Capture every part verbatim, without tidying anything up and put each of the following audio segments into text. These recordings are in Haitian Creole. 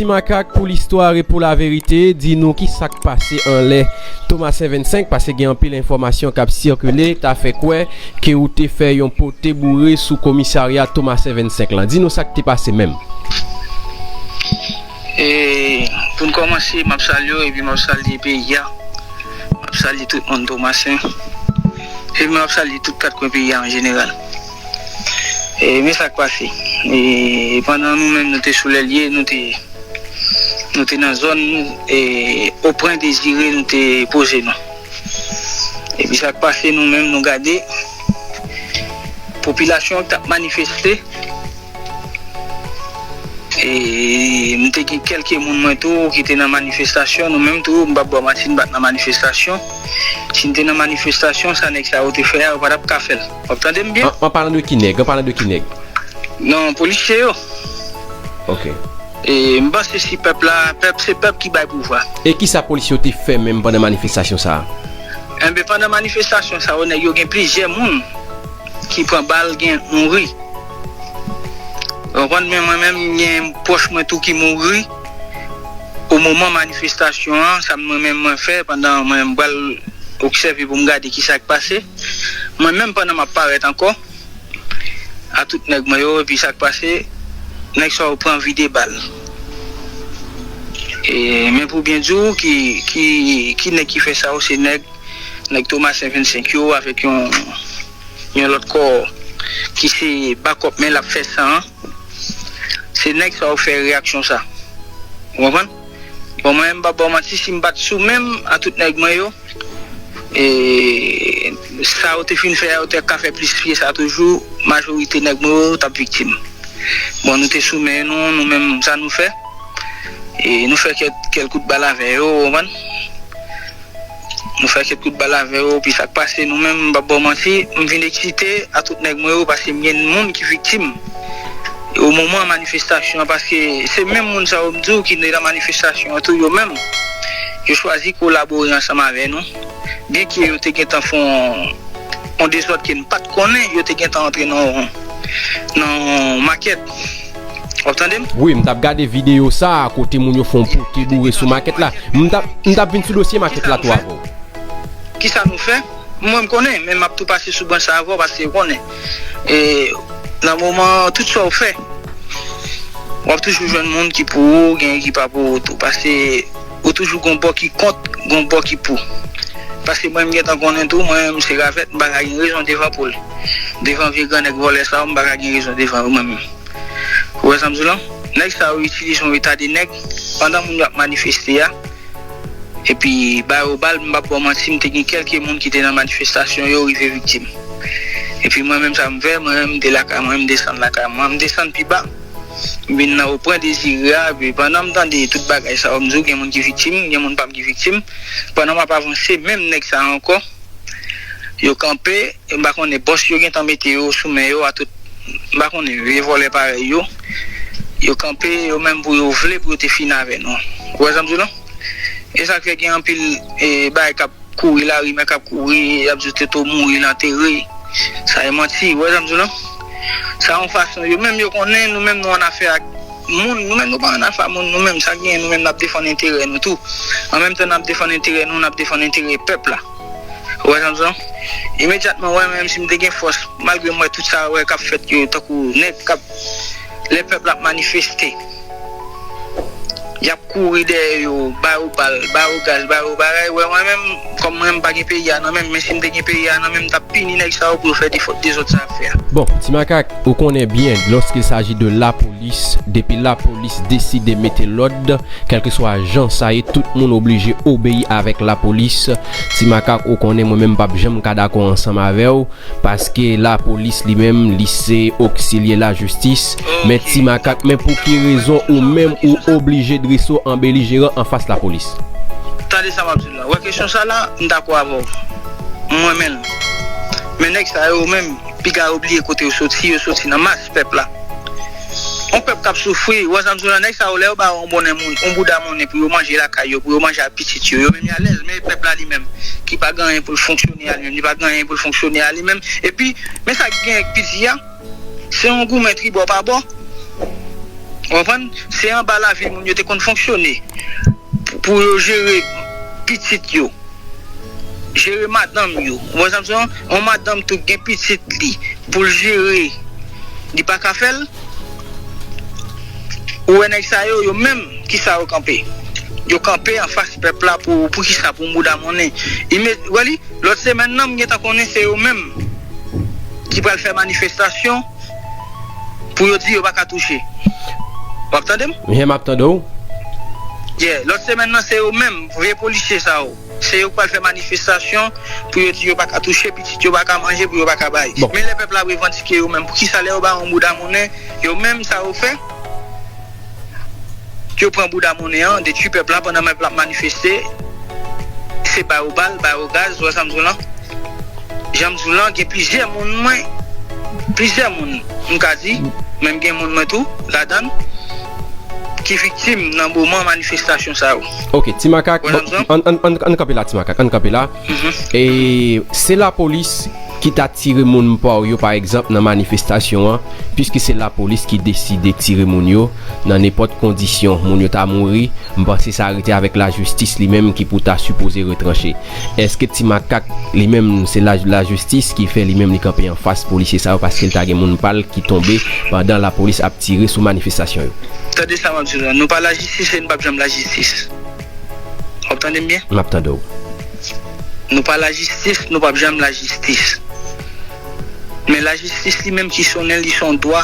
Ti Makak, pou listwa e pou laverite, di nou ki sa k pase anlè Tomasen vennsenk, paske gen anpil enfòmasyon k ap sikile, ta fè kwè ke ou te fè yon pote boure sou komisarya Tomasen vennsenk lan. Di nou sa k te pase menm. E, pou n kòmanse, m ap salye w epi m ap salye peyi a. M ap salye tout moun Tomasen. Epi m ap salye tout kat kwen peyi a an jeneral. E, men sa k pase. E, pandan nou menm nou te sou lè l ye, nou te, nou te nan zòn nou, e, Opren Dezire, nou te poze nou. Epi sa k pase, nou menm nou gade, popilasyon an k t ap manifeste, e, m te gen kèlke moun mwen tou ki te nan manifestasyon, nou menm tou, m p ap ba w manti, m pa t nan manifestasyon. Si m te nan manifestasyon, sa nèg sa yo te fè a, yo pa t ap ka fè l. W ap tande m byen? An, an palan de ki nèg? An palan de ki nèg? Non, polisye yo. Ok. E, m panse si pèp la, pèp, se pèp ki bay pouvwa. E ki sa polisye yo te fè menm pandan manifestasyon sa a? Enben, pandan manifestasyon sa yo, nèg yo gen plizyè moun ki pran bal, gen mouri. Ou konprann, men mwen menm, gen pwòch mwen tou ki mouri o moman manifestasyon an, sa mwen menm mwen fè pandan mwen menm m pral obsève pou m gade ki sa k pase. Mwen menm pandan m ap parèt ankò, a tout nèg mwen yo, epi sa k pase, nèg sa yo pran vide bal. E, men pou byen di w, ki, ki, ki nèg ki fè sa yo, se nèg, nèg Tomasen vennsenk yo, avèk yon, yon lòt kò ki se bakòp men l ap fè sa an. Se nèg sa yo fè reyaksyon sa. Ou konprann? Bon, mwen menm, m p ap ba w manti, si m pa t sou men m a tout nèg mwen yo, e, sa yo te fin fè a, yo te ka fè plis ke sa toujou, majorite nèg mwen yo t ap viktim. Bon, nou te sou men nou, nou menm, sa nou fè? E, nou fè kèk, kèk kout bal avè yo, ou konprann? Nou fè kèk kout bal avè yo, epi sa k pase, nou menm, m p ap ba w manti, m vin eksite a tout nèg mwen yo, paske m gen moun ki viktim o moman manifestasyon an, paske se menm moun sa yo m di w ki te nan manifestasyon an tou, yo menm, yo chwazi kolabore ansanm avè nou. Byenke yo te gentan fè yon, yon dezòd ke n pa t konnen, yo te gentan antre nan, nan makèt. W ap tande m? Wi, m t ap gade videyo sa a kote moun yo fè yon pote boure sou makèt la. M t ap, m t ap vin sou dosye makèt la tou avè w. Kisa nou fè? Mwen, m konnen, men m ap tou pase sou branch sa avè w, paske w konnen. E, nan moman, tout sa w fè, w ap toujou jwenn moun ki pou ou, gen ki pa pou ou tou. Paske ou toujou gon bò ki kont, gon bò ki pou. Paske mwen, m gentan konnen tou, mwen, m se ravèt, m pa ka gen rezon devan poul. Devan vye grannèg vòlè sa yo, m pa ka gen rezon devan yo, mwen menm. Ou wè sa m di w lan? Nèg sa yo itilize yon eta de nèg pandan moun yo ap manifeste a. Epi ba yo bal, m p ap ba w manti, m te gen kèlke moun ki te nan manifestasyon yo rive viktim. Epi mwen menm sa m fè, mwen menm m te lakay mwen, m desann lakay mwen, m desann pi ba. M vin nan Opren Dezire a, epi pandan m tande tout bagay sa yo, m di w gen moun ki viktim, gen moun pa m ki viktim. Pandan m ap avanse, menm nèg sa ankò, yo kanpe, m pa konnen bòs yo gentan mete yo sou men yo a tout, m pa konnen vye vòlè parèy yo. Yo kanpe, yo menm pou yo vle pou yo te fini avè nou. Ou wè sa m di w lan? E sa k fè gen anpil, e, bagay k ap kouri lari, men k ap kouri, y ap di w Toto mouri, l antere. Sa e manti, ou wè sa m di w lan? Sa yon fason, yo menm yo konnen, nou menm nou annafè ak moun, nou menm nou pa annafè ak moun, nou menm sa k genyen, nou menm n ap defann enterè nou tou. An menm tan n ap defann enterè nou, n ap defann enterè pèp la. Ou wè sa m di w lan? Imedyatman, wè, menm si m te gen fòs, malgre m wè tout sa, wè, k ap fèt yo, tankou nèg k ap, lè pèp la ap manifeste, y ap kouri dèyè yo, ba yo bal, ba yo gaz, ba yo bagay, wè, mwen menm, kòm mwen, m pa gen peyi a nan men m, men si m te gen peyi a nan men m, m t ap pini nèg sa yo pou yo fè defòt dezòd sa y ap fè a. Bon, Ti Makak, ou konnen byen, lorsqu'il s'agit de lapolis, depi lapolis deside mete lòd, kèlkeswa jan sa ye, tout moun oblije obeyi avèk lapolis. Ti Makak, ou konnen mwen menm m p ap janm ka dakò ansanm avè w, paske lapolis li menm, li se oksilye lajistis. Men Ti Makak, men pou ki rezon ou menm ou oblije drese w an belijeran anfas lapolis? Tande sa m ap di w la. Wè kesyon sa la, m dakò avè w. M renmen l. Men nèg sa yo menm, piga yo bliye kote yo soti, yo soti nan mas pèp la. Yon pèp k ap soufri, ou wè sa m di w la, nèg sa yo, lè yo ba yo yon bonnè moun, yon bouda monnen pou yo manje lakay yo, pou yo manje ak pitit yo, yo menm y alèz, men pèp la li menm, ki pa gen anyen pou l fonksyone a li menm, li pa gen anyen pou l fonksyone a li menm. Epi, men sa k gen ak piti a, se yon goumen tribò pa bò. Ou konprann? Se anba lavil moun yo te konn fonksyone pou, pou yo jere pitit yo, jere madanm yo. Ou konprann sa m di w? Yon madanm tou gen pitit li pou l jere, li pa ka fè l. Ou wè nèg sa yo, yo menm, kisa yo kanpe? Yo kanpe anfas pèp la pou, pou kisa? Pou yon bouda monnen. Imè-, wè li, lòt semèn nan, m gentan konnen se yo menm ki pral fè manifestasyon pou yo di yo pa ka touche. W ap tande m? Wi, m ap tande w. Yeah, lòt semèn nan, se yo menm, vye polisye sa yo. Se yo k pral fè manifestasyon pou yo di yo pa ka touche, pitit yo pa ka manje, pou yo pa ka bay. Bon. Men lè pèp la revandike yo menm, poukisa lè yo ba yon bouda monnen, yo menm sa yo fè? Yo pran bouda monnen an, detwi pèp la pandan pèp la ap manifeste, se ba yo bal, ba yo gaz, ou wè sa m di w lan? Jan m di w lan, gen plizyè moun mwen, plizyè moun, m ka di, menm gen moun mwen tou, ladan l, ki viktim nan moman manifestasyon sa yo. Ok, Ti Makak, bon, ann, ann, ann, ann kanpe la, Ti Makak, ann kanpe la. Mhm. E se lapolis ki ta tire moun pa w yo, pa egzanp, nan manifestasyon an, piske se lapolis ki deside tire moun yo, nan nenpòt kondisyon, moun yo ta mouri, m panse sa rete avèk lajistis li menm ki pou ta sipoze retranche. Èske Ti Makak, li menm, se laj-, lajistis ki fè li menm li kanpe anfas polisye sa yo paske l ta gen moun pa l ki tonbe pandan lapolis ap tire sou manifestasyon yo? Tande sa m ap di w la, nou pa lajistis e nou p ap janm lajistis. W ap tande m byen? M ap tande w. Nou pa lajistis, nou p ap janm lajistis. Men lajistis li menm ki sonnen, li se yon dwa.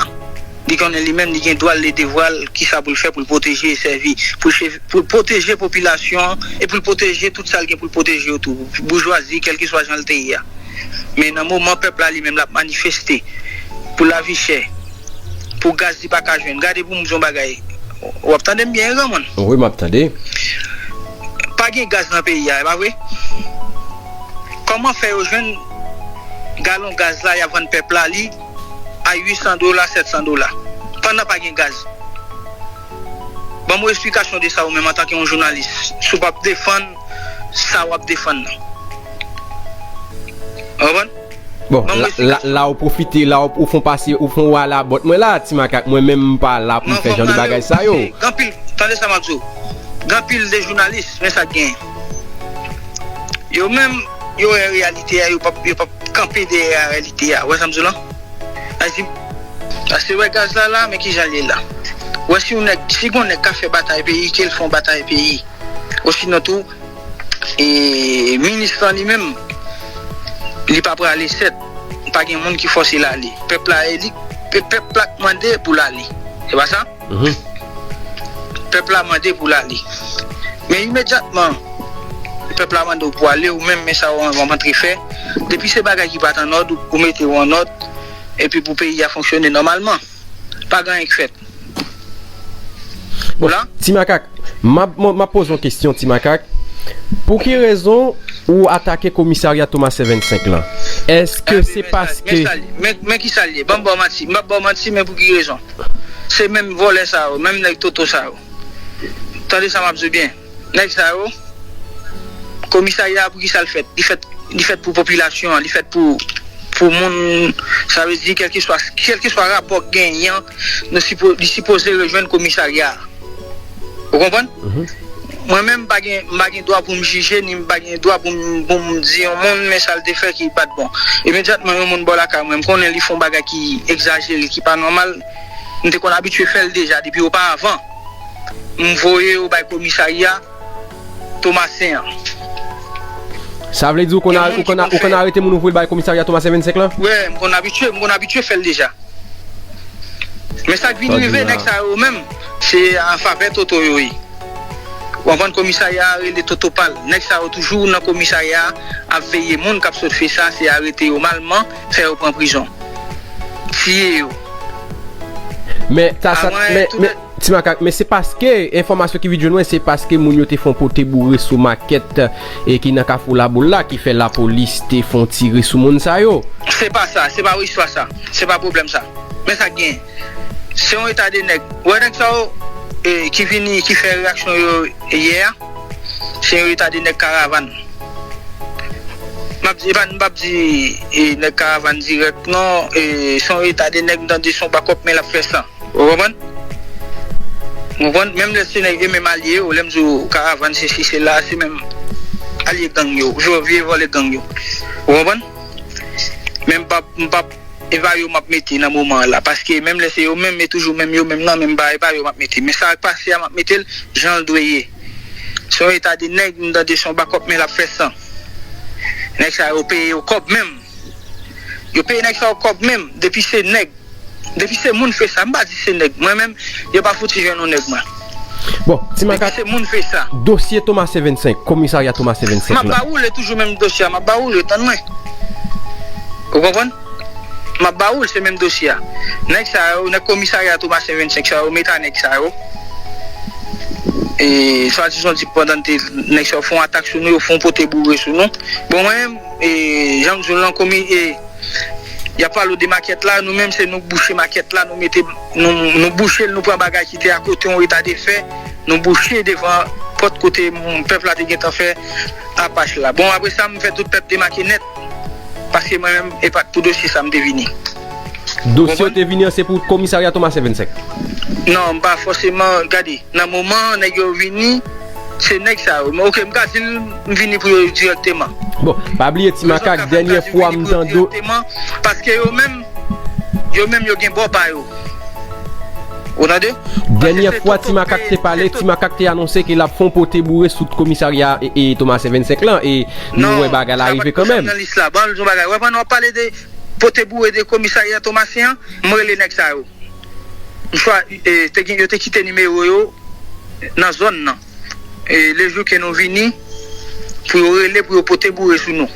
Li konnen li menm, li gen dwa l, li devwa l, kisa pou l fè pou l pwoteje e sèvi, pou l che-, pou l pwoteje popilasyon an e pou l pwoteje tout sa l gen pou l pwoteje yo tou, boujwazi, kèlkeswa jan l te ye a. Men nan moman pèp la li menm l ap manifeste pou lavi chè, pou gaz li pa ka jwenn. Gade pou m di yon bagay. W ap tande m byen, granmoun? Wi, m ap tande. Pa gen gaz nan peyi a, e pa vre? Kòman fè yo jwenn galon gaz la, y ap vann pèp la li a uit san dola, sèt san dola, pandan pa gen gaz? Ban m yon esplikasyon de sa ou menm antanke yon jounalis, si w p ap defann sa w ap defann nan. Ou konprann? Bon, la, la, la ou pwofite, la ou, ou fè w pase, ou fè w ale bòt mwen la, Ti Makak, mwen menm m pa la pou m fè jan de bagay sa yo. Gen anpil, tande sa m ap di w. Gen anpil de jounalis, men sa k genyen. Yo menm, yo wè reyalite a, yo p ap, yo p ap kanpe dèyè reyalite a. Ou wè sa m di w lan? Sa di, pase wè gaz la la, men kijan l ye la. Ou wè si yon nèg, si gon nèg ka fè batay peyi, ke l fè yon batay peyi. Osinon tou, e, minis lan li menm, li pa prale sèt. Pa gen moun ki fòse l ale. Pèp la, e li, pe-, pèp la k mande pou l ale. Se pa sa? Mhm. Pèp la mande pou l ale. Men imedyatman, pèp la mande w pou ale, ou menm, men sa w, w antre fè. Depi se bagay ki pa t annòd, ou, ou mete w annòd, epi pou peyi a fonksyone nòmalman. Pa gen anyen k fèt. Bon, Ti Makak, m ap, m ap poze yon kesyon, Ti Makak. Pou ki rezon ou atake komisarya Thomas vennsenk lan? Èske se paske... Men, men kisa l ye? Ban m ba w manti. M p ap ba w manti, men pou ki rezon? Se menm vòlè sa yo, menm nèg Toto sa yo. Tande sa m ap di w byen. Nèg sa yo, komisarya a, pou kisa l fèt? Li fèt, li fèt pou popilasyon an, li fèt pou, pou moun, sa vle di, kèlkeswa, kèlkeswa rapò k genyen, nou sipo-, li sipoze rejwenn komisarya a. Ou konprann? Mhm. Mwen menm, m pa gen, m pa gen dwa pou m jije, ni m pa gen dwa pou m, pou m di yon moun, men sa l te fè ki pa t bon. Imedyatman, yon moun bò lakay mwen, m konnen li fè yon bagay ki egzajere, ki pa nòmal, m te konn abitye fè l deja depi oparavan. M voye yo bay komisarya Tomasen an. Sa vle di ou konn, ou konn, ou konn arete moun ou voye l bay komisarya Tomasen vennsenk lan? Wi, m konn abitye, m konn abitye fè l deja. Men sa k vin rive, nèg sa yo menm, se an favè Toto yo ye. Ou konprann, komisarya a rele Toto pa l. Nèg sa yo toujou nan komisarya a, ap veye moun k ap sot fè sa, se arete yo malman, fè yo pran prizon. Tiye yo. Men, ta sa, men, men, Ti Makak, men se paske, enfòmasyon ki vin jwenn mwen, se paske moun yo te fè yon pote boure sou makèt, e ki nan Kafou Laboul la, ki fè lapolis te fè yon tire sou moun sa yo. Se pa sa, se pa istwa sa, se pa pwoblèm sa. Men sa k genyen. Se yon eta de nèg. Ou wè nèg sa yo, e, ki vini, ki fè reyaksyon yo yè a, se yon eta de nèg karavàn. M ap di, e pa, m p ap di, e, nèg karavàn dirèk, non, e, se yon eta de nèg, m tande se yon bakòp, men l ap fè san. Ou konprann? Ou konprann? Menm lè se nèg yo menm alye yo, lè m di w karavàn se si se la, se menm alye gang yo, vye vòlè gang yo. Ou konprann? Men m p ap, m p ap, e pa yo m ap mete nan moman an la. Paske menm lè se yo menm, e toujou menm yo menm nan, men m pa, e pa yo m ap mete. Men sa k pase a, m ap mete l jan l dwe ye. Se yon eta de nèg, m tande se yon bakòp, men l ap fè san. Nèg sa yo peye yo kòb menm. Yo peye nèg sa yo kòb menm. Depi se nèg, depi se moun fè sa, m pa di se nèg. Mwen menm, yo pa fouti jwenn yon nèg mwen. Bon, Ti Makak, se moun fè sa. Dosye Thomas vennsenk, komisarya Thomas vennsenk la. M ap ba woule toujou menm dosye a, m ap ba woule, tann mwen. Ou konprann? M ap ba woule, se menm dosye a. Nèg sa yo, nèg komisarya Thomas vennsenk sa yo, meta nèg sa yo. E swadizan di pandan te nèg sa yo fè yon atak sou nou, yo fè yon pote boure sou nou. Bon, mwen menm, e, jan m di w lan, komi, e, y ap pale w de makèt la, nou menm se nou k bouche makèt la, nou mete, nou, nou bouche l, nou pran bagay ki te akote yon eta de fè, nou bouche devan pòt kote moun, pèp la te gentan fè apach la. Bon, apre sa, m fè tout pèp demake nèt, paske mwen menm, e pa t pou dosye sa m te vini. Dosye w te vini an, se pou komisarya Thomas vennsenk? Non, m pa fòseman, gade, nan moman nèg yo vini, se nèg sa yo. Men oke, m ka di l, m vini pou yo dirèkteman. Bon, pa bliye Ti Makak, dènyè fwa m tande w. Paske yo menm, yo menm yo gen bò pa yo. Ou tande? Dènyè fwa Ti Makak te pale, Ti Makak te anonse ke l ap fè yon pote boure sou komisarya e, e Thomas vennsenk lan, e nou wè bagay la rive kanmenm. Nan lis la, ban l yon bagay. Wè, pandan w ap pale de pote boure de komisarya Thomas an, m rele nèg sa yo. M chwa, e, te gen, yo te kite nimewo yo nan zòn nan. E, lejou ke nou vini, pou yo rele, pou yo pote boure sou nou.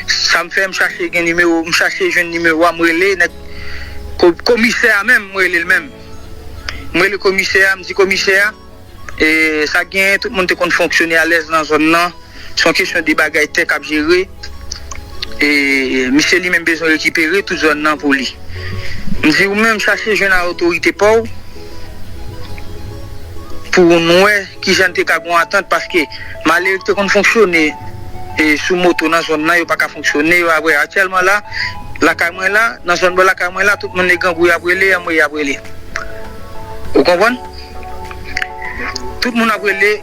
Sa m fè, m chache gen nimewo, m chache jwenn nimewo a, m rele nèg ko-, komisè a menm, m rele l menm. M rele komisè a, m di komisè a, e, sa genyen, tout moun te konn fonksyone alèz nan zòn nan. Se yon kesyon de bagay tè k ap jere. E, misye li menm bezwen rekipere tout zòn nan pou li. M di ou menm chache jwenn a otorite pa w pou nou wè kijan n te ka gon antant, paske malere ki te konn fonksyone, e, sou moto nan zòn nan, yo pa ka fonksyone, yo ap wè aktyèlman la, lakay mwen la, nan zòn bò lakay mwen la, tout moun e grangou y ap rele, anmwe y ap rele. Ou konprann? Tout moun ap rele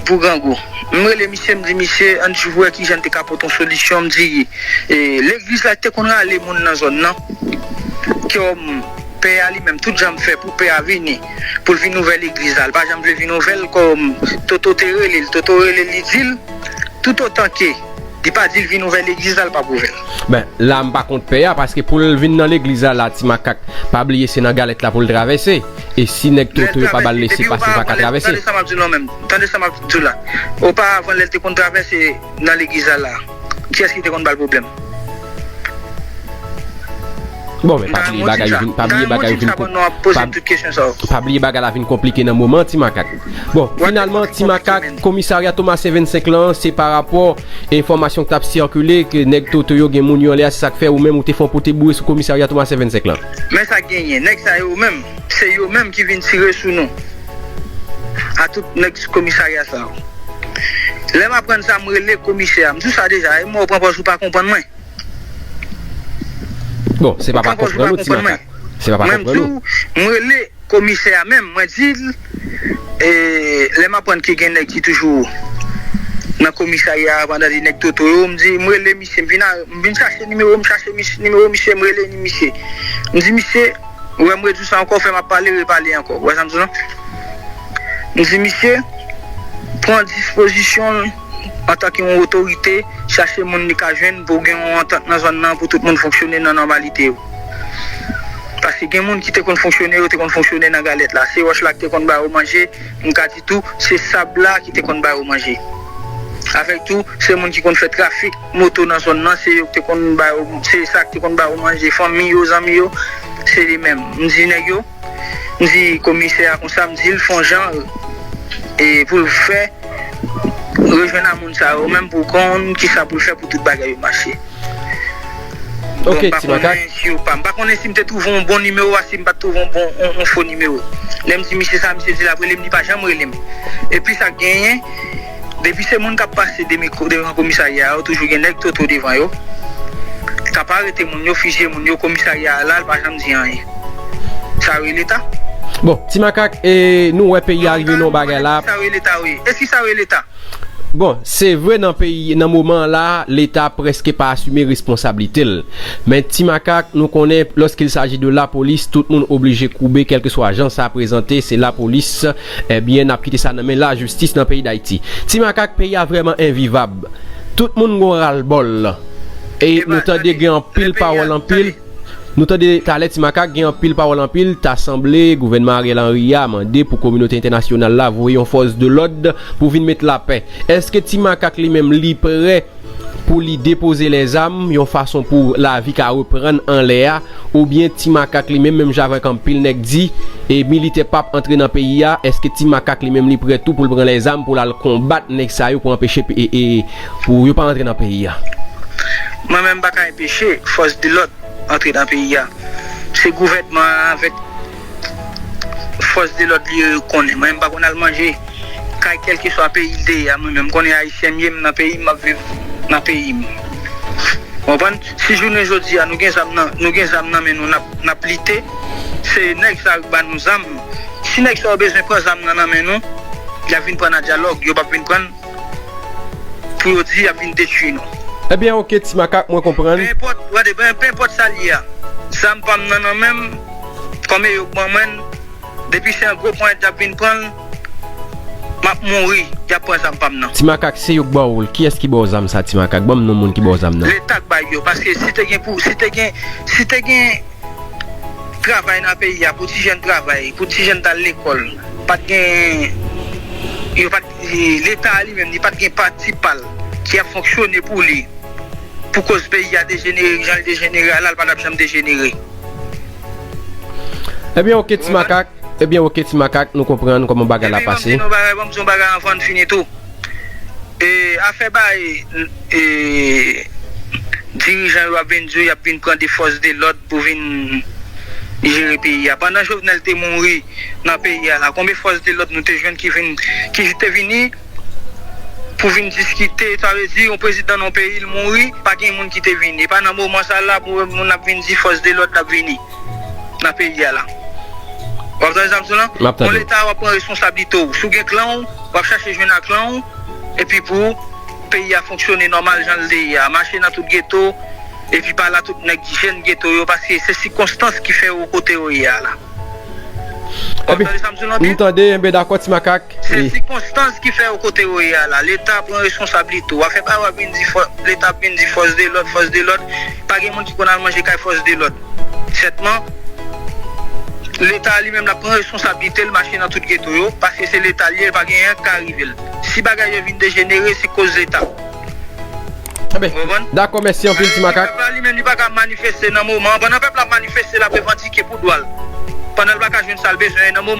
pou grangou. M rele misye, m di misye, ann jwe kijan n te ka pote yon solisyon, m di, e, legliz la te konn rale moun nan zòn nan, kòm pè a li menm, tout jan m fè pou pè a vini, pou l vin ouvè legliz la, l pa janm vle vin ouvè l, kòm Toto te rele l, Toto rele l, li di l, toutotan ke li pa di l vin ouvè legliz la, l p ap ouvè l. Ben, la m pa kont pè a, paske pou l vin nan legliz la, la, Ti Makak, pa bliye se nan galèt la pou l travèse. E si nèg Toto yo pa ba l lese pase, l pa ka travèse. Tande sa m ap di w la menm. Tande sa m ap di w la. Oparavan, lè l te konn travèse nan legliz la, la, kiyès ki te konn ba l pwoblèm? Bon, men pa bliye bagay yo vin, pa bliye bagay yo vin, pa, pa bliye bagay la vin konplike nan moman, Ti Makak. Bon, finalman, Ti Makak, komisarya Thomas vennsenk lan, se pa rapò enfòmasyon k t ap sikile, ke nèg Toto yo gen moun yo anlè a, se sa k fè ou menm ou te fè yon pote boure sou komisarya Thomas vennsenk lan. Men sa k genyen, nèg sa yo menm, se yo menm ki vin tire sou nou. A tout nèg komisarya sa yo. Lè m aprann sa, m rele komisè a. M di w sa deja, e mwen ou pran pòz ou pa konprann mwen. Bon, se pa pa konprann ou, Ti Makak. Se pa pa konprann ou. Mwen rele komisè a menm, mwen di l, e, lè m aprann ke gen nèg ki toujou nan komisarya a, pandan de nèg Toto yo, m di, m rele misye, m vin a, m vin chache nimewo, m chache mis-, nimewo misye, m rele ni misye. M di misye, ou wè m redi w sa ankò, fè m ap pale, repale ankò. Ou wè sa m di w lan? M di misye, pran dispozisyon l antanke yon otorite, chache moun li ka jwenn pou gen yon antant nan zòn nan, pou tout moun fonksyone nan nòmalite yo. Paske gen moun ki te konn fonksyone, yo te konn fonksyone nan galèt la. Se wòch la ki te konn ba yo manje, m ka di tou, se sab la ki te konn ba yo manje. Avèk tou, se moun ki konn fè trafik moto nan zòn nan, se yo ki te konn ba yo, se sa ki te konn ba yo manje, fanmi yo, zanmi yo, se li menm. M di nèg yo, m di komisè a konsa, m di l fè yon jan, e, pou l fè rejwenn a moun sa yo menm pou konn kisa pou l fè pou tout bagay yo mache. Ok, Ti Makak. M pa konnen si m te twouve yon bon nimewo a, si m pa t twouve yon bon, yon, yon fo nimewo. Lè m di misye sa, misye di l ap rele m, li pa janm rele m. Epi sa k genyen, depi se moun k ap pase de mikwo, devan komisarya a, yo toujou gen nèg Toto devan yo. K ap arete moun yo, fizye moun yo, komisarya a la, l pa janm di anyen. Sa yo rele leta? Bon, Ti Makak, e, nou wè peyi a rive nan yon bagay la. Sa yo ye Leta, wi. Èske sa yo ye Leta? Bon, se vre nan peyi, nan moman an la, Leta prèske pa asime responsablite l. Men Ti Makak, nou konnen, lorsqu'il s'agit de lapolis, tout moun oblije koube, kèlkeswa jan sa prezante, se lapolis, ebyen, n ap kite sa nan men lajistis nan peyi Dayiti. Ti Makak, peyi a vrèman envivab. Tout moun gon ralbòl. E nou tande gen anpil pawòl anpil. Nou tande talè Ti Makak gen anpil pawòl anpil, ta sanble gouvènman Ariel Henry a mande pou kominote entènasyonal la voye yon fòs de lòd pou vin met lapè. Èske Ti Makak li menm li prè pou li depoze lèzam yon fason pou lavi ka reprann anlè a, oubyen Ti Makak li menm, menm jan avèk anpil nèg di, e militè p ap antre nan peyi a, èske Ti Makak li menm li prè tou pou l pran lèzam pou l al konbat nèg sa yo pou anpeche pe- e, e, pou yo pa antre nan peyi a? Mwen menm m pa ka anpeche fòs de lòd antre nan peyi a. Se gouvènman an avèk fòs de lòd li yo konnen. Mwen, m pa konn al manje kay kèlkeswa peyi l te ye a. Mwen menm, m konnen ayisyen m ye, m nan peyi m, m ap viv nan peyi m. Ou konprann? Si jounen jodi a, nou gen zam nan, nou gen zam nan men nou, n ap, n ap lite, se nèg sa yo k ba nou zam. Si nèg sa yo bezwen pran zam nan nan men nou, y ap vin pran nan dyalòg, yo p ap vin pran pou yo di y ap vin detwi nou. Ebyen, oke, Ti Makak, mwen konprann. Penenpòt, gade, pen- penenpòt sa l ye a. Zam pa m nan nan men m, kòm e yo k ban mwen l, depi se yon gwo ponyèt y ap vin pran l, m ap mouri, y ap pran zam pa m nan. Ti Makak, se yo k ba w l. Kiyès ki ba w zam sa, Ti Makak? Ban m non moun ki ba w zam nan. Leta k bay yo, paske si te gen pou, si te gen, si te gen travay nan peyi a, pou ti jèn travay, pou ti jèn t al lekòl. Pa t gen, yo pa t, e, Leta a li menm, li pa t gen pati pa l ki ap fonksyone pou li. Pou koz peyi a dejenere, jan l dejenere a la, l pa t ap janm dejenere. Ebyen, oke, Ti Makak. Ebyen, oke, Ti Makak, nou konprann kòman bagay la pase. Epi, ban m di nou bagay, ban m di yon bagay anvan n fini tou. E, afè bay, e, dirijan yo ap vin di yo, y ap vin pran de fòs de lòd pou vin jere peyi a. Pandan Jovenel te mouri nan peyi a la, konbyen fòs de lòd nou te jwenn ki vin, ki te vini pou vin diskite? Sa vle di, yon prezidan nan yon peyi, l mouri, pa gen moun ki te vini. E pa nan moman sa la, pou moun ap vin di fòs de lòd ap vini nan peyi a la. W ap tande sa m di w lan? M ap tande w. Yon Leta w ap pran responsablite w. Si w gen klan w, w ap chache jwenn ak klan w, epi pou peyi a fonksyone nòmal jan l te ye a. Mache nan tout geto, epi pale a tout nèg ki jèn geto yo, paske se sikonstans ki fè yo kote yo ye a la. W ap tande sa m di w lan byen? M tande, enben dakò, Ti Makak. Se sikonstans ki fè yo kote yo ye a la. Leta pran responsablite w. Afè pa w ap vin di fò-, Leta ap vin di fòs de lòd, fòs de lòd. Pa gen moun ki konn al manje kay fòs de lòd. Sètman, Leta li menm l ap pran responsablite l, mache nan tout geto yo, paske se Leta l ye, pa gen anyen k ka rive l. Si bagay yo vin dejenere, se koz Leta. Enben, dakò, mèsi anpil, Ti Makak. Pèp la li menm, li pa ka manifeste nan moman an. Pandan pèp la ap manifeste, l ap revandike pou dwa l. Pandan l pa ka jwenn sa l bezwen nan moman